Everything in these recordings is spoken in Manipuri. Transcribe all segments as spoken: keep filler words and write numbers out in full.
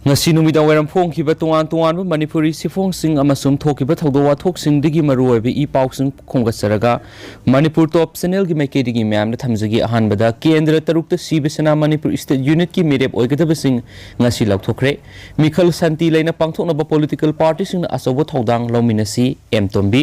ꯉꯁꯤ ꯅꯨꯃꯤꯗꯥꯡ ꯋꯥꯏꯔꯝ ꯐꯣꯡꯈꯤꯕ ꯇꯣꯉꯥꯟ ꯇꯣꯉꯥꯟꯕ ꯃꯅꯤꯄꯨꯔꯤ ꯁꯤꯐꯣꯡꯁꯤꯡ ꯑꯃꯁꯨꯡ ꯊꯣꯛꯈꯤꯕ ꯊꯧꯗꯣꯛ ꯋꯥꯊꯣꯛꯁꯤꯡꯗꯒꯤ ꯃꯔꯨꯑꯣꯏꯕ ꯏ ꯄꯥꯎꯁꯤꯡ ꯈꯣꯝꯒꯠꯆꯔꯒ, ꯃꯅꯤꯄꯨꯔ ꯇꯣꯞ ꯆꯦꯅꯦꯜꯒꯤ ꯃꯥꯏꯀꯩꯗꯒꯤ ꯃꯌꯥꯝꯗ ꯊꯝꯖꯒꯦ꯫ ꯑꯍꯥꯟꯕꯗ, ꯀꯦꯟꯗ꯭ꯔ ꯇꯔꯨꯛꯇ ꯁꯤꯕ ꯁꯦꯅꯥ ꯃꯅꯤꯄꯨꯔ ꯁ꯭ꯇꯦꯠ ꯌꯨꯅꯤꯠꯀꯤ ꯃꯤꯔꯦꯞ ꯑꯣꯏꯒꯗꯕꯁꯤꯡ ꯉꯁꯤ ꯂꯥꯎꯊꯣꯛꯈ꯭ꯔꯦ꯫ ꯃꯤꯈꯜ ꯁꯥꯟꯇꯤ ꯂꯩꯅ ꯄꯥꯡꯊꯣꯛꯅꯕ ꯄꯣꯂꯤꯇꯤꯀꯦꯜ ꯄꯥꯔꯇꯤꯁꯤꯡꯅ ꯑꯆꯧꯕ ꯊꯧꯗꯥꯡ ꯂꯧꯃꯤꯟꯅꯁꯤ, ꯑꯦꯝ ꯇꯣꯝꯕꯤ꯫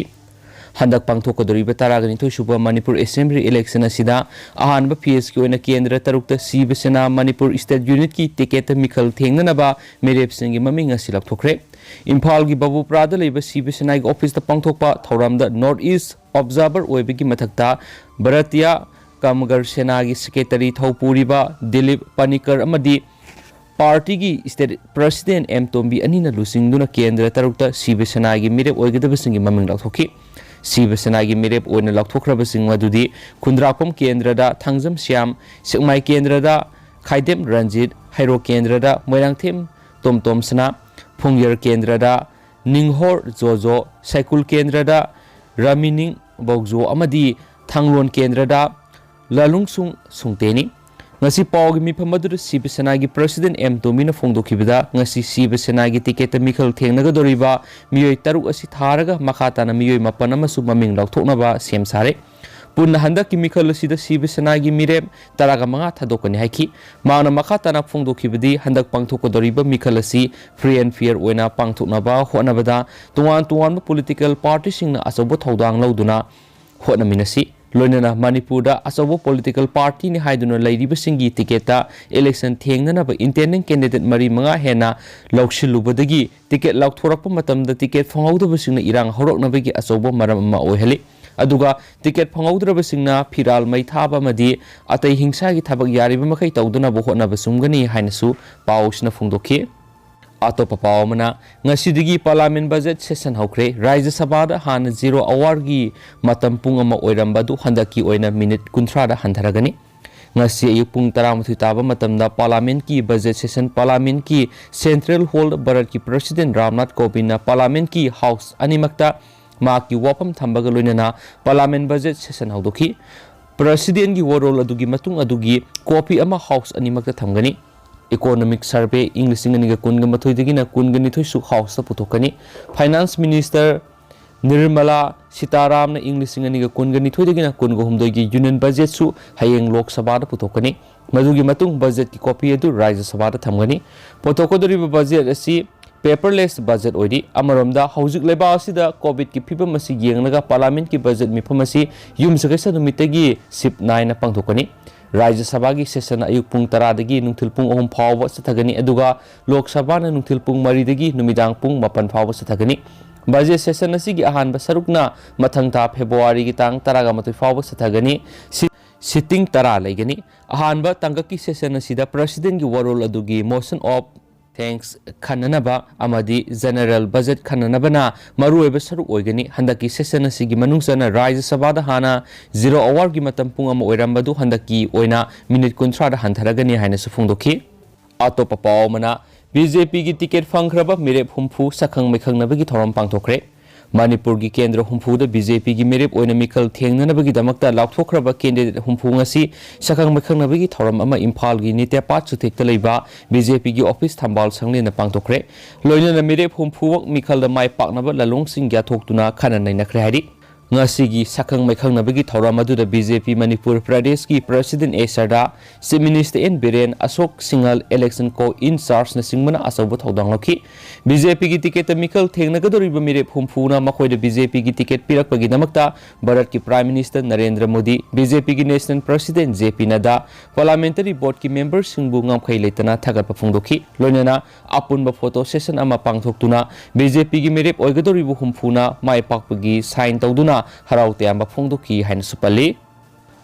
ꯍꯟꯗꯛ ꯄꯥꯡꯊꯣꯛꯀꯗꯧꯔꯤꯕ ꯇꯔꯥꯒ ꯅꯤꯊꯣꯏ ꯁꯨꯕ ꯃꯅꯤꯄꯨꯔ ꯑꯦꯁꯦꯝꯕ꯭ꯂꯤ ꯏꯂꯦꯛꯁꯟ ꯑꯁꯤꯗ ꯑꯍꯥꯟꯕ ꯐꯦꯖꯀꯤ ꯑꯣꯏꯅ ꯀꯦꯟꯗ꯭ꯔ ꯇꯔꯨꯛꯇ ꯁꯤꯕ ꯁꯦꯅꯥ ꯃꯅꯤꯄꯨꯔ ꯁ꯭ꯇꯦꯠ ꯌꯨꯅꯤꯠꯀꯤ ꯇꯤꯀꯦꯠꯇ ꯃꯤꯈꯜ ꯊꯦꯡꯅꯅꯕ ꯃꯤꯔꯦꯞꯁꯤꯡꯒꯤ ꯃꯃꯤꯡ ꯉꯁꯤ ꯂꯥꯎꯊꯣꯛꯈ꯭ꯔꯦ꯫ ꯏꯝꯐꯥꯜꯒꯤ ꯕꯕꯨꯄꯨꯔꯥꯗ ꯂꯩꯕ ꯁꯤꯕ ꯁꯦꯅꯥꯒꯤ ꯑꯣꯐꯤꯁꯇ ꯄꯥꯡꯊꯣꯛꯄ ꯊꯧꯔꯝꯗ ꯅꯣꯔꯠ ꯏꯁ ꯑꯣꯕꯖꯥꯔꯚꯔ ꯑꯣꯏꯕꯒꯤ ꯃꯊꯛꯇ ꯚꯥꯔꯇꯤꯌꯥ ꯀꯥꯃꯒꯔ ꯁꯦꯅꯥꯒꯤ ꯁꯦꯀ꯭ꯔꯦꯇꯔꯤ ꯊꯧꯄꯨꯔꯤꯕ ꯗꯤꯂꯤꯞ ꯄꯥꯅꯤꯀꯔ ꯑꯃꯗꯤ ꯄꯥꯔꯇꯤꯒꯤ ꯁ꯭ꯇꯦꯠ ꯄ꯭ꯔꯁꯤꯗꯦꯟ ꯑꯦꯝ ꯇꯣꯝꯕꯤ ꯑꯅꯤꯅ ꯂꯨꯆꯤꯡꯗꯨꯅ ꯀꯦꯟꯗ꯭ꯔ ꯇꯔꯨꯛꯇ ꯁꯤꯕ ꯁꯦꯅꯥꯒꯤ ꯃꯤꯔꯦꯞ ꯑꯣꯏꯒꯗꯕꯁꯤꯡꯒꯤ ꯃꯃꯤꯡ ꯂꯥꯎꯊꯣꯛꯈꯤ꯫ ꯁꯤꯕ ꯁꯦꯅꯥꯒꯤ ꯃꯤꯔꯦꯞ ꯑꯣꯏꯅ ꯂꯥꯎꯊꯣꯛꯈ꯭ꯔꯕꯁꯤꯡ ꯑꯗꯨꯗꯤ ꯈꯨꯟꯗ꯭ꯔꯥꯛꯄꯝ ꯀꯦꯟꯗ꯭ꯔꯗ ꯊꯥꯡꯖꯝ ꯁ꯭ꯌꯥꯝ, ꯁꯦꯛꯃꯥꯏ ꯀꯦꯟꯗ꯭ꯔꯗ ꯈꯥꯏꯗꯦꯝ ꯔꯟꯖꯤꯠ, ꯍꯩꯔꯣꯛ ꯀꯦꯟꯗ꯭ꯔꯗ ꯃꯣꯏꯔꯥꯡꯊꯦꯝ ꯇꯣꯝꯇꯣꯝ ꯁꯅꯥ, ꯐꯨꯡꯌꯔ ꯀꯦꯟꯗ꯭ꯔꯗ ꯅꯤꯡꯍꯣꯔ ꯖꯣꯖꯣ, ꯁꯥꯏꯀꯨꯜ ꯀꯦꯟꯗ꯭ꯔꯗ ꯔꯥꯃꯤꯅꯤꯡ ꯕꯧꯖꯣ ꯑꯃꯗꯤ ꯊꯥꯡꯂꯣꯟ ꯀꯦꯟꯗ꯭ꯔꯗ ꯂꯥꯂꯨꯡꯁꯨꯡ ꯁꯨꯡꯇꯦꯅꯤ꯫ ꯉꯁꯤ ꯄꯥꯎꯒꯤ ꯃꯤꯐꯝ ꯑꯗꯨꯗ ꯁꯤꯕ ꯁꯦꯅꯥꯒꯤ ꯄ꯭ꯔꯁꯤꯗꯦꯟ ꯑꯦꯝ ꯇꯣꯃꯤꯅ ꯐꯣꯡꯗꯣꯛꯈꯤꯕꯗ, ꯉꯁꯤ ꯁꯤꯕ ꯁꯦꯅꯥꯒꯤ ꯇꯤꯀꯦꯠꯇ ꯃꯤꯈꯜ ꯊꯦꯡꯅꯒꯗꯧꯔꯤꯕ ꯃꯤꯑꯣꯏ ꯇꯔꯨꯛ ꯑꯁꯤ ꯊꯥꯔꯒ ꯃꯈꯥ ꯇꯥꯅ ꯃꯤꯑꯣꯏ ꯃꯥꯄꯟ ꯑꯃꯁꯨ ꯃꯃꯤꯡ ꯂꯥꯎꯊꯣꯛꯅꯕ ꯁꯦꯝ ꯁꯥꯔꯦ꯫ ꯄꯨꯟꯅ ꯍꯟꯗꯛꯀꯤ ꯃꯤꯈꯜ ꯑꯁꯤꯗ ꯁꯤꯕ ꯁꯦꯅꯥꯒꯤ ꯃꯤꯔꯦꯞ ꯇꯔꯥꯒ ꯃꯉꯥ ꯊꯥꯗꯣꯛꯀꯅꯤ ꯍꯥꯏꯈꯤ꯫ ꯃꯍꯥꯛꯅ ꯃꯈꯥ ꯇꯥꯅ ꯐꯣꯡꯗꯣꯛꯈꯤꯕꯗꯤ, ꯍꯟꯗꯛ ꯄꯥꯡꯊꯣꯛꯀꯗꯧꯔꯤꯕ ꯃꯤꯈꯜ ꯑꯁꯤ free and fair ꯑꯣꯏꯅ ꯄꯥꯡꯊꯣꯛꯅꯕ ꯍꯣꯠꯅꯕꯗ ꯇꯣꯉꯥꯟ ꯇꯣꯉꯥꯟꯕ ꯄꯣꯂꯤꯇꯤꯀꯦꯜ ꯄꯥꯔꯇꯤꯁꯤꯡꯅ ꯑꯆꯧꯕ ꯊꯧꯗꯥꯡ ꯂꯧꯗꯨꯅ ꯍꯣꯠꯅꯃꯤꯟꯅꯁꯤ꯫ ꯂꯣꯏꯅꯅ ꯃꯅꯤꯄꯨꯔꯗ ꯑꯆꯧꯕ ꯄꯣꯂꯤꯇꯤꯀꯦꯜ ꯄꯥꯔꯇꯤꯅꯤ ꯍꯥꯏꯗꯨꯅ ꯂꯩꯔꯤꯕꯁꯤꯡꯒꯤ ꯇꯤꯀꯦꯠꯇ ꯏꯂꯦꯛꯁꯟ ꯊꯦꯡꯅꯅꯕ ꯏꯟꯇꯦꯟꯗꯤꯡ ꯀꯦꯟꯗꯤꯗꯦꯠ ꯃꯔꯤ ꯃꯉꯥ ꯍꯦꯟꯅ ꯂꯧꯁꯤꯜꯂꯨꯕꯗꯒꯤ ꯇꯤꯀꯦꯠ ꯂꯥꯎꯊꯣꯔꯛꯄ ꯃꯇꯝꯗ ꯇꯤꯀꯦꯠ ꯐꯪꯍꯧꯗꯕꯁꯤꯡꯅ ꯏꯔꯥꯡ ꯍꯧꯔꯛꯅꯕꯒꯤ ꯑꯆꯧꯕ ꯃꯔꯝ ꯑꯃ ꯑꯣꯏꯍꯜꯂꯤ꯫ ꯑꯗꯨꯒ ꯇꯤꯀꯦꯠ ꯐꯪꯍꯧꯗ꯭ꯔꯕꯁꯤꯡꯅ ꯐꯤꯔꯥꯜ ꯃꯩ ꯊꯥꯕ ꯑꯃꯗꯤ ꯑꯇꯩ ꯍꯤꯡꯁꯥꯒꯤ ꯊꯕꯛ ꯌꯥꯔꯤꯕ ꯃꯈꯩ ꯇꯧꯗꯅꯕ ꯍꯣꯠꯅꯕ ꯆꯨꯝꯒꯅꯤ ꯍꯥꯏꯅꯁꯨ ꯄꯥꯎꯁꯤꯅ ꯐꯣꯡꯗꯣꯛꯈꯤ꯫ ꯑꯇꯣꯞꯄ ꯄꯥꯎ ꯑꯃꯅ, ꯉꯁꯤꯗꯒꯤ ꯄꯥꯔꯂꯥꯃꯦꯟ ꯕꯖꯦꯠ ꯁꯦꯁꯟ ꯍꯧꯈ꯭ꯔꯦ꯫ ꯔꯥꯖ꯭ꯌ ꯁꯚꯥꯗ ꯍꯥꯟꯅ ꯖꯤꯔꯣ ꯑꯋꯥꯔꯒꯤ ꯃꯇꯝ ꯄꯨꯡ ꯑꯃ ꯑꯣꯏꯔꯝꯕ ꯑꯗꯨ ꯍꯟꯗꯛꯀꯤ ꯑꯣꯏꯅ ꯃꯤꯅꯤꯠ ꯀꯨꯟꯊ꯭ꯔꯥꯗ ꯍꯟꯊꯔꯒꯅꯤ꯫ ꯉꯁꯤ ꯑꯌꯨꯛ ꯄꯨꯡ ꯇꯔꯥꯃꯥꯊꯣꯏ ꯇꯥꯕ ꯃꯇꯝꯗ ꯄꯥꯔꯂꯥꯃꯦꯟꯀꯤ ꯕꯖꯦꯠ ꯁꯦꯁꯟ ꯄꯥꯔꯂꯥꯃꯦꯟꯀꯤ ꯁꯦꯟꯇ꯭ꯔꯦꯜ ꯍꯣꯜ ꯚꯥꯔꯠꯀꯤ ꯄ꯭ꯔꯁꯤꯗꯦꯟ ꯔꯥꯝꯅꯥꯊ ꯀꯣꯕꯤꯟꯗꯅ ꯄꯥꯔꯂꯥꯃꯦꯟꯀꯤ ꯍꯥꯎꯁ ꯑꯅꯤꯃꯛꯇ ꯃꯍꯥꯛꯀꯤ ꯋꯥꯐꯝ ꯊꯝꯕꯒ ꯂꯣꯏꯅꯅ ꯄꯥꯔꯂꯥꯃꯦꯟ ꯕꯖꯦꯠ ꯁꯦꯁꯟ ꯍꯧꯗꯣꯛꯈꯤ꯫ ꯄ꯭ꯔꯁꯤꯗꯦꯟꯒꯤ ꯋꯥꯔꯣꯜ ꯑꯗꯨꯒꯤ ꯃꯇꯨꯡ ꯑꯗꯨꯒꯤ ꯀꯣꯄꯤ ꯑꯃ ꯍꯥꯎꯁ ꯑꯅꯤꯃꯛꯇ ꯊꯝꯒꯅꯤ꯫ Economic Survey ꯏꯪ ꯂꯤꯁꯤꯡ ꯑꯅꯤꯒ ꯀꯨꯟꯒ ꯃꯥꯊꯣꯏꯗꯒꯤꯅ ꯀꯨꯟꯒ ꯅꯤꯊꯣꯏꯁꯨ ꯍꯥꯎꯁꯇ ꯄꯨꯊꯣꯛꯀꯅꯤ꯫ Finance Minister ꯅꯤꯔꯃꯂꯥ ꯁꯤꯇꯥꯔꯥꯝꯅ ꯏꯪ ꯂꯤꯁꯤꯡ ꯑꯅꯤꯒ ꯀꯨꯟꯒ ꯅꯤꯊꯣꯏꯗꯒꯤꯅ ꯀꯨꯟꯒ ꯍꯨꯝꯗꯣꯏꯒꯤ Union Budgetꯁꯨ ꯍꯌꯦꯡ ꯂꯣꯛ ꯁꯚꯥꯗ ꯄꯨꯊꯣꯛꯀꯅꯤ꯫ ꯃꯗꯨꯒꯤ ꯃꯇꯨꯡ Budgetꯀꯤ copy ꯑꯗꯨ ꯔꯥꯖ꯭ꯌ ꯁꯚꯥꯗ ꯊꯝꯒꯅꯤ꯫ ꯄꯨꯊꯣꯛꯀꯗꯧꯔꯤꯕ Budget ꯑꯁꯤ paperless Budget ꯑꯣꯏꯔꯤ꯫ ꯑꯃꯔꯣꯝꯗ, ꯍꯧꯖꯤꯛ ꯂꯩꯕꯥꯛ ꯑꯁꯤꯗ COVIDꯀꯤ ꯐꯤꯕꯝ ꯑꯁꯤ ꯌꯦꯡꯂꯒ Parliamentꯀꯤ Budget ꯃꯤꯐꯝ ꯑꯁꯤ ꯌꯨꯝꯁꯀꯩꯁ ꯅꯨꯃꯤꯠꯇꯒꯤ ꯁꯤꯞ ꯅꯥꯏꯅ ꯄꯥꯡꯊꯣꯛꯀꯅꯤ꯫ ꯔꯥꯖ꯭ꯌ ꯁꯚꯥꯒꯤ session ꯑꯌꯨꯛ ꯄꯨꯡ ꯇꯔꯥꯗꯒꯤ ꯅꯨꯡꯊꯤꯜ ꯄꯨꯡ ꯑꯍꯨꯝ ꯐꯥꯎꯕ ꯆꯠꯊꯒꯅꯤ, ꯑꯗꯨꯒ ꯂꯣꯛ ꯁꯚꯥꯅ ꯅꯨꯡꯊꯤꯜ ꯄꯨꯡ ꯃꯔꯤꯗꯒꯤ ꯅꯨꯃꯤꯗꯥꯡ ꯄꯨꯡ ꯃꯥꯄꯟ ꯐꯥꯎꯕ ꯆꯠꯊꯒꯅꯤ꯫ Budget session ꯑꯁꯤꯒꯤ ꯑꯍꯥꯟꯕ ꯁꯔꯨꯛꯅ ꯃꯊꯪ ꯊꯥ Februaryꯒꯤ ꯇꯥꯡ ꯇꯔꯥꯃꯥꯊꯣꯏ ꯐꯥꯎꯕ ꯆꯠꯊꯒꯅꯤ꯫ ꯁꯤ-, sitting ꯇꯔꯥ ꯂꯩꯒꯅꯤ꯫ ꯑꯍꯥꯟꯕ ꯇꯥꯡꯀꯛꯀꯤ session ꯑꯁꯤꯗ Presidentꯀꯤ ꯋꯥꯔꯣꯜ ꯑꯗꯨꯒꯤ motion of thanks ꯈꯟꯅꯅꯕ ꯑꯃꯗꯤ General Budget ꯈꯟꯅꯅꯕꯅ ꯃꯔꯨꯑꯣꯏꯕ ꯁꯔꯨꯛ ꯑꯣꯏꯒꯅꯤ꯫ ꯍꯟꯗꯛꯀꯤ session ꯑꯁꯤꯒꯤ ꯃꯅꯨꯡ ꯆꯟꯅ ꯔꯥꯖ꯭ꯌ ꯁꯚꯥꯗ ꯍꯥꯟꯅ zero hourꯒꯤ ꯃꯇꯝ ꯄꯨꯡ ꯑꯃ ꯑꯣꯏꯔꯝꯕꯗꯨ ꯍꯟꯗꯛꯀꯤ ꯑꯣꯏꯅ minute ꯀꯨꯟꯊ꯭ꯔꯥꯗ ꯍꯟꯊꯔꯒꯅꯤ ꯍꯥꯏꯅꯁꯨ ꯐꯣꯡꯗꯣꯛꯈꯤ꯫ ꯑꯇꯣꯞꯄ ꯄꯥꯎ ꯑꯃꯅ, BJPꯒꯤ ticket ꯐꯪꯈ꯭ꯔꯕ ꯃꯤꯔꯦꯞ ꯍꯨꯝꯐꯨ ꯁꯛꯈꯪ ꯃꯥꯏꯈꯪꯅꯕꯒꯤ ꯊꯧꯔꯝ ꯄꯥꯡꯊꯣꯛꯈ꯭ꯔꯦ꯫ ꯃꯅꯤꯄꯨꯔꯒꯤ ꯀꯦꯟꯗ꯭ꯔ ꯍꯨꯝꯐꯨꯗ BJPꯒꯤ ꯃꯤꯔꯦꯞ ꯑꯣꯏꯅ ꯃꯤꯈꯜ ꯊꯦꯡꯅꯅꯕꯒꯤꯗꯃꯛꯇ ꯂꯥꯎꯊꯣꯛꯈ꯭ꯔꯕ candidate ꯍꯨꯝꯐꯨ ꯉꯁꯤ ꯁꯛꯈꯪ ꯃꯥꯏꯈꯪꯅꯕꯒꯤ ꯊꯧꯔꯝ ꯑꯃ ꯏꯝꯐꯥꯜꯒꯤ ꯅꯤꯇꯦꯄꯥꯠ ꯆꯨꯊꯦꯛꯇ ꯂꯩꯕ BJPꯒꯤ office ꯊꯝꯕꯥꯜ ꯁꯪꯂꯦꯟꯗ ꯄꯥꯡꯊꯣꯛꯈ꯭ꯔꯦ꯫ ꯂꯣꯏꯅꯅ ꯃꯤꯔꯦꯞ ꯍꯨꯝꯐꯨꯃꯛ ꯃꯤꯈꯜꯗ ꯃꯥꯏ ꯄꯥꯛꯅꯕ ꯂꯥꯂꯣꯡꯁꯤꯡ ꯌꯥꯊꯣꯛꯇꯨꯅ ꯈꯟꯅ ꯅꯩꯅꯈ꯭ꯔꯦ ꯍꯥꯏꯔꯤ꯫ ꯉꯁꯤꯒꯤ ꯁꯛꯈꯪ ꯃꯥꯏꯈꯪꯅꯕꯒꯤ ꯊꯧꯔꯝ ꯑꯗꯨꯗ BJP ꯃꯅꯤꯄꯨꯔ ꯄ꯭ꯔꯗꯦꯁꯀꯤ President A ꯁꯔꯗꯥ, Chief Minister N Biren, Ashok ꯁꯤꯡꯍꯜ, election co in chargeꯅꯆꯤꯡꯕꯅ ꯑꯆꯧꯕ ꯊꯧꯗꯥꯡ ꯂꯧꯈꯤ꯫ BJPꯒꯤ ticketꯇ ꯃꯤꯈꯜ ꯊꯦꯡꯅꯒꯗꯧꯔꯤꯕ ꯃꯤꯔꯦꯞ ꯍꯨꯝꯐꯨꯅ ꯃꯈꯣꯏꯗ BJPꯒꯤ ticket ꯄꯤꯔꯛꯄꯒꯤꯗꯃꯛꯇ ꯚꯥꯔꯠꯀꯤ Prime Minister Narendra Modi, BJPꯒꯤ National President J P ꯅꯗꯥ, Parliamentary Boardꯀꯤ memberꯁꯤꯡꯕꯨ ꯉꯝꯈꯩ ꯂꯩꯇꯅ ꯊꯥꯒꯠꯄ ꯐꯣꯡꯗꯣꯛꯈꯤ꯫ ꯂꯣꯏꯅꯅ ꯑꯄꯨꯟꯕ photo session ꯑꯃ ꯄꯥꯡꯊꯣꯛꯇꯨꯅ BJPꯒꯤ ꯃꯤꯔꯦꯞ ꯑꯣꯏꯒꯗꯧꯔꯤꯕ ꯍꯨꯝꯐꯨꯅ ꯃꯥꯏ ꯄꯥꯛꯄꯒꯤ sign ꯇꯧꯗꯨꯅ ꯍꯔꯥꯎ ꯇꯌꯥꯝꯕ ꯐꯣꯡꯗꯣꯛꯈꯤ ꯍꯥꯏꯅꯁꯨ ꯄꯜꯂꯤ꯫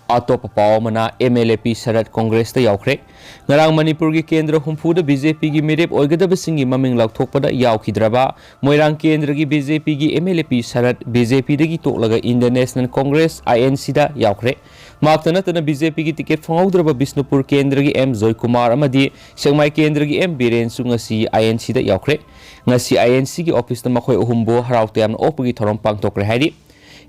ꯑꯇꯣꯞꯄ ꯄꯥꯎ ꯑꯃꯅ, MLA ꯄꯤ ꯁꯔꯠ ꯀꯣꯡꯒ꯭ꯔꯦꯁꯇ ꯌꯥꯎꯈ꯭ꯔꯦ꯫ ꯉꯔꯥꯡ ꯃꯅꯤꯄꯨꯔꯒꯤ ꯀꯦꯟꯗ꯭ꯔ ꯍꯨꯝꯐꯨꯗ BJPꯒꯤ ꯃꯤꯔꯦꯞ ꯑꯣꯏꯒꯗꯕꯁꯤꯡꯒꯤ ꯃꯃꯤꯡ ꯂꯥꯎꯊꯣꯛꯄꯗ ꯌꯥꯎꯈꯤꯗ꯭ꯔꯕ ꯃꯣꯏꯔꯥꯡ ꯀꯦꯟꯗ꯭ꯔꯒꯤ BJPꯒꯤ MLA ꯄꯤ ꯁꯔꯠ BJPꯗꯒꯤ ꯇꯣꯛꯂꯒ Indian National Congress, INCꯗ ꯌꯥꯎꯈ꯭ꯔꯦ꯫ ꯃꯍꯥꯛꯇ ꯅꯠꯇꯅ BJPꯒꯤ ticket ꯐꯪꯍꯧꯗ꯭ꯔꯕ ꯕꯤꯁꯅꯨꯄꯨꯔ ꯀꯦꯟꯗ꯭ꯔꯒꯤ ꯑꯦꯝ ꯖꯣꯏꯀꯨꯃꯥꯔ ꯑꯃꯗꯤ ꯁꯦꯛꯃꯥꯏ ꯀꯦꯟꯗ꯭ꯔꯒꯤ ꯑꯦꯝ ꯕꯤꯔꯦꯟꯁꯨ ꯉꯁꯤ INCꯗ ꯌꯥꯎꯈ꯭ꯔꯦ꯫ ꯉꯁꯤ INCꯒꯤ officeꯇ ꯃꯈꯣꯏ ꯑꯍꯨꯝꯕꯨ ꯍꯔꯥꯎ ꯇꯌꯥꯝꯅ ꯑꯣꯛꯄꯒꯤ ꯊꯧꯔꯝ ꯄꯥꯡꯊꯣꯛꯈ꯭ꯔꯦ ꯍꯥꯏꯔꯤ꯫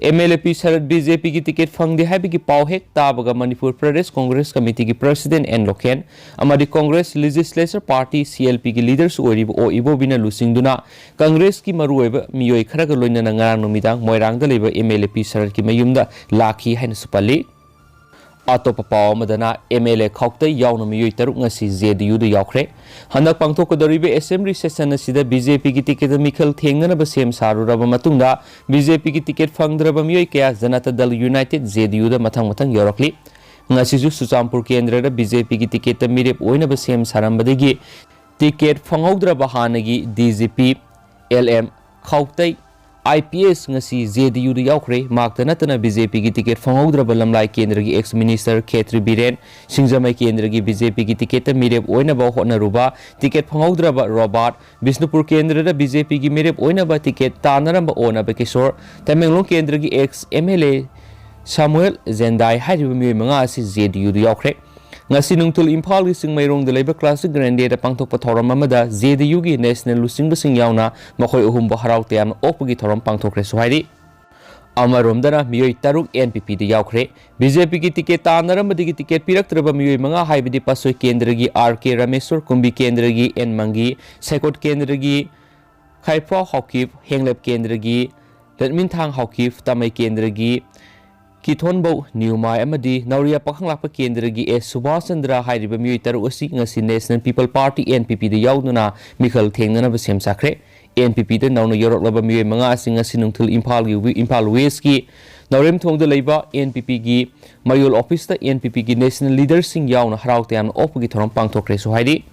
M L A P Sarat B J ꯄꯤꯒꯤ ꯇꯤꯀꯦꯠ ꯐꯪꯗꯦ ꯍꯥꯏꯕꯒꯤ ꯄꯥꯎ ꯍꯦꯛ ꯇꯥꯕꯒ ꯃꯅꯤꯄꯨꯔ ꯄ꯭ꯔꯗꯦꯁ ꯀꯣꯡꯒ꯭ꯔꯦꯁ ꯀꯃꯤꯇꯤꯒꯤ ꯄ꯭ꯔꯁꯤꯗꯦꯟ ꯑꯦꯟ ꯂꯣꯀꯦꯟ ꯑꯃꯗꯤ Congress legislature party C L ꯄꯤꯒꯤ ꯂꯤꯗꯔꯁꯨ ꯑꯣꯏꯔꯤꯕ ꯑꯣ ꯏꯕꯣꯕꯤꯅ ꯂꯨꯆꯤꯡꯗꯨꯅ ꯀꯪꯒ꯭ꯔꯦꯁꯀꯤ ꯃꯔꯨꯑꯣꯏꯕ ꯃꯤꯑꯣꯏ ꯈꯔꯒ ꯂꯣꯏꯅꯅ ꯉꯔꯥꯡ ꯅꯨꯃꯤꯗꯥꯡ ꯃꯣꯏꯔꯥꯡꯗ ꯂꯩꯕ ꯑꯦꯝ ꯑꯦꯜ ꯑꯦ ꯄꯤ ꯁꯔꯠꯀꯤ ꯃꯌꯨꯝꯗ ꯂꯥꯛꯈꯤ ꯍꯥꯏꯅꯁꯨ ꯄꯜꯂꯤ꯫ ꯑꯇꯣꯞꯄ ꯄꯥꯎ ꯑꯃꯗꯅ ꯑꯦꯝ ꯑꯦꯜ ꯑꯦ ꯈꯥꯎꯇꯩ ꯌꯥꯎꯅ ꯃꯤꯑꯣꯏ ꯇꯔꯨꯛ ꯉꯁꯤ ꯖꯦ ꯗꯤ ꯌꯨꯗ ꯌꯥꯎꯈ꯭ꯔꯦ꯫ ꯍꯟꯗꯛ ꯄꯥꯡꯊꯣꯛꯀꯗꯧꯔꯤꯕ ꯑꯦꯁꯦꯝꯕ꯭ꯂꯤ ꯁꯦꯁꯟ ꯑꯁꯤꯗ ꯕꯤ ꯖꯦ ꯄꯤꯒꯤ ꯇꯤꯀꯦꯠꯇ ꯃꯤꯈꯜ ꯊꯦꯡꯅꯅꯕ ꯁꯦꯝ ꯁꯥꯔꯨꯔꯕ ꯃꯇꯨꯡꯗ ꯕꯤ ꯖꯦ ꯄꯤꯒꯤ ꯇꯤꯀꯦꯠ ꯐꯪꯗ꯭ꯔꯕ ꯃꯤꯑꯣꯏ ꯀꯌꯥ ꯖꯅꯇꯥ ꯗꯜ ꯌꯨꯅꯥꯏꯇꯦꯗ ꯖꯦ ꯗꯤ ꯌꯨꯗ ꯃꯊꯪ ꯃꯊꯪ ꯌꯧꯔꯛꯂꯤ꯫ ꯉꯁꯤꯁꯨ ꯆꯨꯔꯆꯥꯟꯄꯨꯔ ꯀꯦꯟꯗ꯭ꯔꯗ ꯕꯤ ꯖꯦ ꯄꯤꯒꯤ ꯇꯤꯀꯦꯠꯇ ꯃꯤꯔꯦꯞ ꯑꯣꯏꯅꯕ ꯁꯦꯝ ꯁꯥꯔꯝꯕꯗꯒꯤ ꯇꯤꯀꯦꯠ ꯐꯪꯍꯧꯗ꯭ꯔꯕ ꯍꯥꯟꯅꯒꯤ D G P L M Khoutei I P S ꯉꯁꯤ ꯖꯦ ꯗꯤ ꯌꯨꯗ ꯌꯥꯎꯈ꯭ꯔꯦ꯫ ꯃꯍꯥꯛꯇ ꯅꯠꯇꯅ ꯕꯤ ꯖꯦ ꯄꯤꯒꯤ ꯇꯤꯀꯦꯠ ꯐꯪꯍꯧꯗ꯭ꯔꯕ ꯂꯝꯂꯥꯏ ꯀꯦꯟꯗ꯭ꯔꯒꯤ ꯑꯦꯛꯁ ꯃꯤꯅꯤꯁꯇꯔ ꯈꯦꯇ꯭ꯔꯤ ꯕꯤꯔꯦꯟ, ꯁꯤꯡꯖꯃꯩ ꯀꯦꯟꯗ꯭ꯔꯒꯤ ꯕꯤ ꯖꯦ ꯄꯤꯒꯤ ꯇꯤꯀꯦꯠꯇ ꯃꯤꯔꯦꯞ ꯑꯣꯏꯅꯕ ꯍꯣꯠꯅꯔꯨꯕ ꯇꯤꯀꯦꯠ ꯐꯪꯍꯧꯗ꯭ꯔꯕ ꯔꯣꯕꯥꯔꯠ, ꯕꯤꯁꯅꯨꯄꯨꯔ ꯀꯦꯟꯗ꯭ꯔꯗ ꯕꯤ ꯖꯦ ꯄꯤꯒꯤ ꯃꯤꯔꯦꯞ ꯑꯣꯏꯅꯕ ꯇꯤꯀꯦꯠ ꯇꯥꯟꯅꯔꯝꯕ ꯑꯣ ꯅꯕꯀꯤꯁꯣꯔ, ꯇꯃꯦꯡꯂꯣꯡ ꯀꯦꯟꯗ꯭ꯔꯒꯤ ꯑꯦꯛꯁ ꯑꯦꯝ ꯑꯦꯜ ꯑꯦ ꯁꯥꯃꯨꯑꯦꯜ ꯖꯦꯟꯗꯥꯏ ꯍꯥꯏꯔꯤꯕ ꯃꯤꯑꯣꯏ ꯃꯉꯥ ꯑꯁꯤ ꯖꯦ ꯗꯤ ꯌꯨꯗ ꯌꯥꯎꯈ꯭ꯔꯦ꯫ ꯉꯁꯤ ꯅꯨꯡꯊꯤꯜ ꯏꯝꯐꯥꯜꯒꯤ ꯆꯤꯡꯃꯩꯔꯣꯡꯗ ꯂꯩꯕ ꯀ꯭ꯂꯥꯁꯤꯛ ꯒ꯭ꯔꯦꯟꯗꯦꯗ ꯄꯥꯡꯊꯣꯛꯄ ꯊꯧꯔꯝ ꯑꯃꯗ ꯖꯦ ꯗꯤ ꯌꯨꯒꯤ ꯅꯦꯁꯅꯦꯜ ꯂꯨꯆꯤꯡꯕꯁꯤꯡ ꯌꯥꯎꯅ ꯃꯈꯣꯏ ꯑꯍꯨꯝꯕꯨ ꯍꯔꯥꯎ ꯇꯌꯥꯝꯅ ꯑꯣꯛꯄꯒꯤ ꯊꯧꯔꯝ ꯄꯥꯡꯊꯣꯛꯈ꯭ꯔꯦꯁꯨ ꯍꯥꯏꯔꯤ꯫ ꯑꯃꯔꯣꯝꯗꯅ ꯃꯤꯑꯣꯏ ꯇꯔꯨꯛ ꯑꯦꯟ ꯄꯤ ꯄꯤꯗ ꯌꯥꯎꯈ꯭ꯔꯦ꯫ ꯕꯤ ꯖꯦ ꯄꯤꯒꯤ ꯇꯤꯀꯦꯠ ꯇꯥꯟꯅꯔꯝꯕꯗꯒꯤ ꯇꯤꯀꯦꯠ ꯄꯤꯔꯛꯇ꯭ꯔꯕ ꯃꯤꯑꯣꯏ ꯃꯉꯥ ꯍꯥꯏꯕꯗꯤ ꯄꯥꯠꯁꯣꯏ ꯀꯦꯟꯗ꯭ꯔꯒꯤ ꯑꯥꯔ ꯀꯦ ꯔꯥꯃꯦꯁꯣꯔ, ꯀꯨꯝꯕꯤ ꯀꯦꯟꯗ꯭ꯔꯒꯤ ꯑꯦꯟ ꯃꯪꯒꯤ, ꯁꯦꯀꯣꯠ ꯀꯦꯟꯗ꯭ꯔꯒꯤ ꯈꯥꯏꯐꯥꯎ ꯍꯥꯎꯀꯤꯞ, ꯍꯦꯡꯂꯦꯞ ꯀꯦꯟꯗ꯭ꯔꯒꯤ ꯂꯠꯃꯤꯟꯊꯥꯡ ꯍꯥꯎꯀꯤꯞ, ꯇꯥꯃꯩ ꯀꯦꯟꯗ꯭ꯔꯒꯤ ꯀꯤꯊꯣꯟꯕꯧ ꯅ꯭ꯌꯨꯃꯥꯏ ꯑꯃꯗꯤ ꯅꯧꯔꯤꯌꯥ ꯄꯥꯈꯪꯂꯥꯛꯄ ꯀꯦꯟꯗ꯭ꯔꯒꯤ ꯑꯦꯁ ꯁꯨꯕꯥꯁ ꯆꯟꯗ꯭ꯔ ꯍꯥꯏꯔꯤꯕ ꯃꯤꯑꯣꯏ ꯇꯔꯨꯛ ꯑꯁꯤ ꯉꯁꯤ national people party, N P ꯄꯤꯗ ꯌꯥꯎꯗꯨꯅ ꯃꯤꯈꯜ ꯊꯦꯡꯅꯅꯕ ꯁꯦꯝ ꯁꯥꯈ꯭ꯔꯦ꯫ ꯑꯦꯟ ꯄꯤ ꯄꯤꯗ ꯅꯧꯅ ꯌꯧꯔꯛꯂꯕ ꯃꯤꯑꯣꯏ ꯃꯉꯥ ꯑꯁꯤ ꯉꯁꯤ ꯅꯨꯡꯊꯤꯜ ꯏꯝꯐꯥꯜꯒꯤ ꯋꯤ-, ꯏꯝꯐꯥꯜ ꯋꯦꯁꯀꯤ ꯅꯥꯎꯔꯦꯝꯊꯣꯡꯗ ꯂꯩꯕ ꯑꯦꯟ ꯄꯤ ꯄꯤꯒꯤ ꯃꯌꯣꯜ ꯑꯣꯐꯤꯁꯇ ꯑꯦꯟ ꯄꯤ ꯄꯤꯒꯤ ꯅꯦꯁꯅꯦꯜ ꯂꯤꯗꯔꯁꯤꯡ ꯌꯥꯎꯅ ꯍꯔꯥꯎ ꯇꯌꯥꯝꯅ ꯑꯣꯛꯄꯒꯤ ꯊꯧꯔꯝ ꯄꯥꯡꯊꯣꯛꯈ꯭ꯔꯦꯁꯨ ꯍꯥꯏꯔꯤ꯫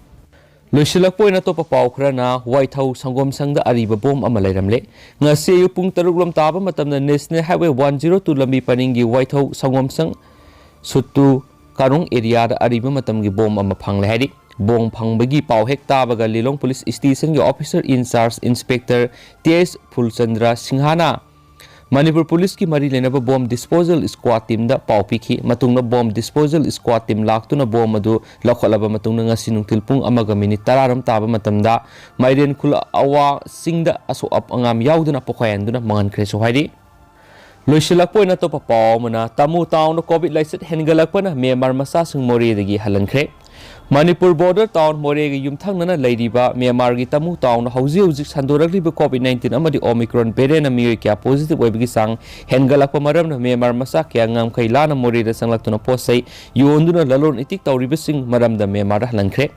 ꯂꯣꯏꯁꯤꯜꯂꯛꯄ ꯑꯣꯏꯅ ꯑꯇꯣꯞꯄ ꯄꯥꯎ ꯈꯔꯅ, ꯋꯥꯏꯊꯧ ꯁꯪꯒꯣꯝ ꯁꯪꯗ ꯑꯔꯤꯕ ꯕꯣꯝ ꯑꯃ ꯂꯩꯔꯝꯂꯦ꯫ ꯉꯁꯤ ꯑꯌꯨꯛ ꯄꯨꯡ ꯇꯔꯨꯛ ꯂꯣꯝ ꯇꯥꯕ ꯃꯇꯝꯗ national highway one zero two ꯂꯝꯕꯤ ꯄꯔꯤꯡꯒꯤ ꯋꯥꯏꯊꯧ ꯁꯪꯒꯣꯝ ꯁꯪ ꯁꯨꯠꯇꯨ ꯀꯥꯔꯣꯡ ꯑꯦꯔꯤꯌꯥꯗ ꯑꯔꯤꯕ ꯃꯇꯝꯒꯤ ꯕꯣꯝ ꯑꯃ ꯐꯪꯂꯦ ꯍꯥꯏꯔꯤ꯫ ꯕꯣꯝ ꯐꯪꯕꯒꯤ ꯄꯥꯎ ꯍꯦꯛ ꯇꯥꯕꯒ ꯂꯤꯂꯣꯡ ꯄꯨꯂꯤꯁ ꯏꯁꯇꯦꯁꯟꯒꯤ ꯑꯣꯐꯤꯁꯔ ꯏꯟ ꯆꯥꯔꯖ ꯏꯟꯁꯄꯦꯛꯇꯔ ꯇꯤ ꯑꯦꯁ ꯐꯨꯜꯆꯟꯗ꯭ꯔ ꯁꯤꯡꯍꯥꯅ ꯃꯅꯤꯄꯨꯔ ꯄꯨꯂꯤꯁꯀꯤ ꯃꯔꯤ ꯂꯩꯅꯕ ꯕꯣꯝ ꯗꯤꯁꯄꯣꯖꯦꯜ ꯁ꯭ꯀ꯭ꯋꯥꯗ ꯇꯤꯝꯗ ꯄꯥꯎ ꯄꯤꯈꯤ꯫ ꯃꯇꯨꯡꯗ ꯕꯣꯝ ꯗꯤꯁꯄꯣꯖꯦꯜ ꯁ꯭ꯀ꯭ꯋꯥꯗ ꯇꯤꯝ ꯂꯥꯛꯇꯨꯅ ꯕꯣꯝ ꯑꯗꯨ ꯂꯧꯈꯠꯂꯕ ꯃꯇꯨꯡꯗ ꯉꯁꯤ ꯅꯨꯡꯊꯤꯜ ꯄꯨꯡ ꯑꯃꯒ ꯃꯤꯅꯤꯠ ꯇꯔꯥꯔꯣꯝ ꯇꯥꯕ ꯃꯇꯝꯗ ꯃꯥꯏꯔꯦꯟ ꯈꯨꯜ ꯑꯋꯥ ꯆꯤꯡꯗ ꯑꯁꯣꯛ ꯑꯄ ꯑꯉꯥꯝ ꯌꯥꯎꯗꯅ ꯄꯣꯈꯥꯏꯍꯟꯗꯨꯅ ꯃꯥꯡꯍꯟꯈ꯭ꯔꯦꯁꯨ ꯍꯥꯏꯔꯤ꯫ ꯂꯣꯏꯁꯤꯜꯂꯛꯄ ꯑꯣꯏꯅ ꯑꯇꯣꯞꯄ ꯄꯥꯎ ꯑꯃꯅ, ꯇꯥꯃꯨ ꯇꯥꯎꯟꯗ ꯀꯣꯚꯤꯗ ꯂꯥꯏꯆꯠ ꯍꯦꯟꯒꯠꯂꯛꯄꯅ ꯃ꯭ꯌꯥꯟꯃꯥꯔ ꯃꯆꯥꯁꯤꯡ ꯃꯣꯔꯦꯗꯒꯤ ꯍꯜꯍꯟꯈ꯭ꯔꯦ꯫ ꯃꯅꯤꯄꯨꯔ ꯕꯣꯔꯗꯔ ꯇꯥꯎꯟ ꯃꯣꯔꯦꯒ ꯌꯨꯝꯊꯪꯅꯅ ꯂꯩꯔꯤꯕ ꯃ꯭ꯌꯥꯟꯃꯥꯔꯒꯤ ꯇꯥꯃꯨ ꯇꯥꯎꯟꯗ ꯍꯧꯖꯤꯛ ꯍꯧꯖꯤꯛ ꯁꯟꯗꯣꯔꯛꯂꯤꯕ ꯀꯣꯚꯤꯗ ꯅꯥꯏꯟꯇꯤꯟ ꯑꯃꯗꯤ ꯑꯣꯃꯤꯀ꯭ꯔꯣꯟ ꯚꯦꯔꯤꯌꯟꯅ ꯃꯤꯑꯣꯏ ꯀꯌꯥ ꯄꯣꯖꯤꯇꯤꯚ ꯑꯣꯏꯕꯒꯤ ꯆꯥꯡ ꯍꯦꯟꯒꯠꯂꯛꯄ ꯃꯔꯝꯅ ꯃ꯭ꯌꯥꯟꯃꯥꯔ ꯃꯆꯥ ꯀꯌꯥ ꯉꯝꯈꯩ ꯂꯥꯟꯅ ꯃꯣꯔꯦꯗ ꯆꯪꯂꯛꯇꯨꯅ ꯄꯣꯠ ꯆꯩ ꯌꯣꯟꯗꯨꯅ ꯂꯂꯣꯟ ꯏꯇꯤꯛ ꯇꯧꯔꯤꯕꯁꯤꯡ ꯃꯔꯝꯗ ꯃ꯭ꯌꯥꯟꯃꯥꯔꯗ ꯍꯜꯍꯟꯈ꯭ꯔꯦ꯫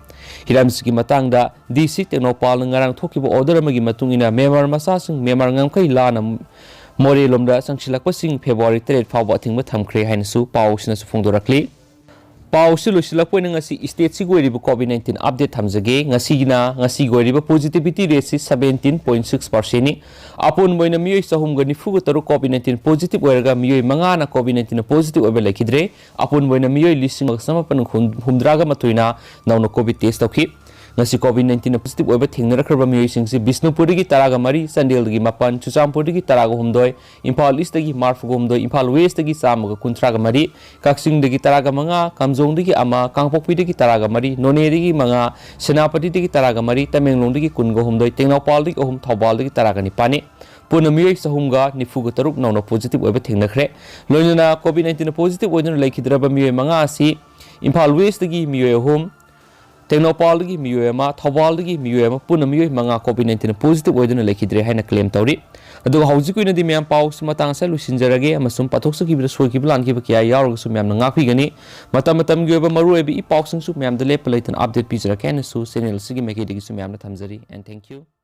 ꯍꯤꯔꯝꯁꯤꯒꯤ ꯃꯇꯥꯡꯗ ꯗꯤ ꯁꯤ ꯇꯦꯡꯅꯧꯄꯥꯜꯅ ꯉꯔꯥꯡ ꯊꯣꯛꯈꯤꯕ ꯑꯣꯔꯗꯔ ꯑꯃꯒꯤ ꯃꯇꯨꯡ ꯏꯟꯅ ꯃ꯭ꯌꯥꯟꯃꯥꯔ ꯃꯆꯥꯁꯤꯡ ꯃ꯭ꯌꯥꯟꯃꯥꯔ ꯉꯝꯈꯩ ꯂꯥꯟꯅ ꯃꯣꯔꯦꯂꯣꯝꯗ ꯆꯪꯁꯤꯜꯂꯛꯄꯁꯤꯡ ꯐꯦꯕ꯭ꯔꯨꯋꯥꯔꯤ ꯇꯔꯦꯠ ꯐꯥꯎꯕ ꯑꯊꯤꯡꯕ ꯊꯝꯈ꯭ꯔꯦ ꯍꯥꯏꯅꯁꯨ ꯄꯥꯎꯁꯤꯅꯁꯨ ꯐꯣꯡꯗꯣꯔꯛꯂꯤ꯫ ꯄꯥꯎꯁꯤ ꯂꯣꯏꯁꯤꯜꯂꯛꯄ ꯑꯣꯏꯅ ꯉꯁꯤ ꯁ꯭ꯇꯦꯠꯁꯤꯒꯤ ꯑꯣꯏꯔꯤꯕ ꯀꯣꯚꯤꯗ ꯅꯥꯏꯟꯇꯤꯟ ꯑꯞꯗꯦꯠ ꯊꯝꯖꯒꯦ꯫ ꯉꯁꯤꯒꯤꯅ, ꯉꯁꯤꯒꯤ ꯑꯣꯏꯔꯤꯕ ꯄꯣꯖꯤꯇꯤꯚꯤꯇꯤ ꯔꯦꯠꯁꯤ ꯁꯕꯦꯟꯇꯤꯟ ꯄꯣꯏꯟ ꯁꯤꯛꯁ ꯄꯥꯔꯁꯦꯟꯅꯤ꯫ ꯑꯄꯨꯟꯕ ꯑꯣꯏꯅ ꯃꯤꯑꯣꯏ ꯆꯍꯨꯝꯒ ꯅꯤꯐꯨꯒ ꯇꯔꯨꯛ ꯀꯣꯚꯤꯗ ꯅꯥꯏꯟꯇꯤꯟ ꯄꯣꯖꯤꯇꯤꯚ ꯑꯣꯏꯔꯒ ꯃꯤꯑꯣꯏ ꯃꯉꯥꯅ ꯀꯣꯚꯤꯗ ꯅꯥꯏꯟꯇꯤꯟ ꯄꯣꯖꯤꯇꯤꯚ ꯑꯣꯏꯕ ꯂꯩꯈꯤꯗ꯭ꯔꯦ꯫ ꯑꯄꯨꯟꯕ ꯑꯣꯏꯅ ꯃꯤꯑꯣꯏ ꯂꯤꯁꯤꯡ ꯑꯃꯒ ꯆꯃꯥꯄꯟ ꯍꯨꯝꯗ꯭ꯔꯥꯒ ꯃꯥꯊꯣꯏꯅ ꯅꯧꯅ ꯀꯣꯚꯤꯗ ꯇꯦꯁ ꯇꯧꯈꯤ꯫ ꯉꯁꯤ ꯀꯣꯚꯤꯗ ꯅꯥꯏꯟꯇꯤꯟ ꯄꯣꯖꯤꯇꯤꯚ ꯑꯣꯏꯕ ꯊꯦꯡꯅꯔꯛꯈ꯭ꯔꯕ ꯃꯤꯑꯣꯏꯁꯤꯡꯁꯤ ꯕꯤꯁꯅꯨꯄꯨꯔꯗꯒꯤ ꯇꯔꯥꯒ ꯃꯔꯤ, ꯆꯥꯟꯗꯦꯜꯗꯒꯤ ꯃꯥꯄꯟ, ꯆꯨꯔꯆꯥꯟꯄꯨꯔꯗꯒꯤ ꯇꯔꯥꯒ ꯍꯨꯝꯗꯣꯏ, ꯏꯝꯐꯥꯜ ꯏꯁꯇꯒꯤ ꯃꯔꯤꯐꯨꯒ ꯍꯨꯝꯗꯣꯏ, ꯏꯝꯐꯥꯜ ꯋꯦꯁꯇꯒꯤ ꯆꯥꯝꯃꯒ ꯀꯨꯟꯊ꯭ꯔꯥꯒ ꯃꯔꯤ, ꯀꯛꯆꯤꯡꯗꯒꯤ ꯇꯔꯥꯒ ꯃꯉꯥ, ꯀꯥꯝꯖꯣꯡꯗꯒꯤ ꯑꯃ, ꯀꯥꯡꯄꯣꯛꯄꯤꯗꯒꯤ ꯇꯔꯥꯒ ꯃꯔꯤ, ꯅꯣꯅꯦꯗꯒꯤ ꯃꯉꯥ, ꯁꯦꯅꯥꯄꯇꯤꯗꯒꯤ ꯇꯔꯥꯒ ꯃꯔꯤ, ꯇꯃꯦꯡꯂꯣꯡꯗꯒꯤ ꯀꯨꯟꯒ ꯍꯨꯝꯗꯣꯏ, ꯇꯦꯡꯅꯧꯄꯥꯜꯗꯒꯤ ꯑꯍꯨꯝ, ꯊꯧꯕꯥꯜꯗꯒꯤ ꯇꯔꯥꯒ ꯅꯤꯄꯥꯟꯅꯤ꯫ ꯄꯨꯟꯅ ꯃꯤꯑꯣꯏ ꯆꯍꯨꯝꯒ ꯅꯤꯐꯨꯒ ꯇꯔꯨꯛ ꯅꯧꯅ ꯄꯣꯖꯤꯇꯤꯚ ꯑꯣꯏꯕ ꯊꯦꯡꯅꯈ꯭ꯔꯦ꯫ ꯂꯣꯏꯅꯅ ꯀꯣꯚꯤꯗ ꯅꯥꯏꯟꯇꯤꯟ ꯄꯣꯖꯤꯇꯤꯚ ꯑꯣꯏꯗꯨꯅ ꯂꯩꯈꯤꯗ꯭ꯔꯕ ꯃꯤꯑꯣꯏ ꯃꯉꯥ ꯑꯁꯤ ꯏꯝꯐꯥꯜ ꯋꯦꯁꯇꯒꯤ ꯃꯤꯑꯣꯏ ꯑꯍꯨꯝ, ꯇꯦꯡꯅꯧꯄꯥꯜꯗꯒꯤ ꯃꯤꯑꯣꯏ ꯑꯃ, ꯊꯧꯕꯥꯜꯗꯒꯤ ꯃꯤꯑꯣꯏ ꯑꯃ, ꯄꯨꯟꯅ ꯃꯤꯑꯣꯏ ꯃꯉꯥ ꯀꯣꯚꯤꯗ ꯅꯥꯏꯟꯇꯤꯟ ꯄꯣꯖꯤꯇꯤꯚ ꯑꯣꯏꯗꯨꯅ ꯂꯩꯈꯤꯗ꯭ꯔꯦ ꯍꯥꯏꯅ ꯀ꯭ꯂꯦꯝ ꯇꯧꯔꯤ꯫ ꯑꯗꯨꯒ ꯍꯧꯖꯤꯛꯀꯤ ꯑꯣꯏꯅꯗꯤ ꯃꯌꯥꯝ ꯄꯥꯎꯁꯤ ꯃꯇꯥꯡ ꯑꯁꯤꯗ ꯂꯣꯏꯁꯤꯟꯖꯔꯒꯦ ꯑꯃꯁꯨꯡ ꯄꯥꯊꯣꯛꯆꯈꯤꯕꯗ ꯁꯣꯏꯈꯤꯕ ꯂꯥꯟꯈꯤꯕ ꯀꯌꯥ ꯌꯥꯎꯔꯒꯁꯨ ꯃꯌꯥꯝꯅ ꯉꯥꯛꯄꯤꯒꯅꯤ꯫ ꯃꯇꯝ ꯃꯇꯝꯒꯤ ꯑꯣꯏꯕ ꯃꯔꯨꯑꯣꯏꯕ ꯏ ꯄꯥꯎꯁꯤꯡꯁꯨ ꯃꯌꯥꯝꯗ ꯂꯦꯞꯄ ꯂꯩꯇꯅ ꯑꯞꯗꯦꯠ ꯄꯤꯖꯔꯛꯀꯦ ꯍꯥꯏꯅꯁꯨ ꯆꯦꯅꯦꯜ ꯑꯁꯤꯒꯤ ꯃꯥꯏꯀꯩꯗꯒꯤꯁꯨ ꯃꯌꯥꯝꯅ ꯊꯝꯖꯔꯤ꯫ And thank you.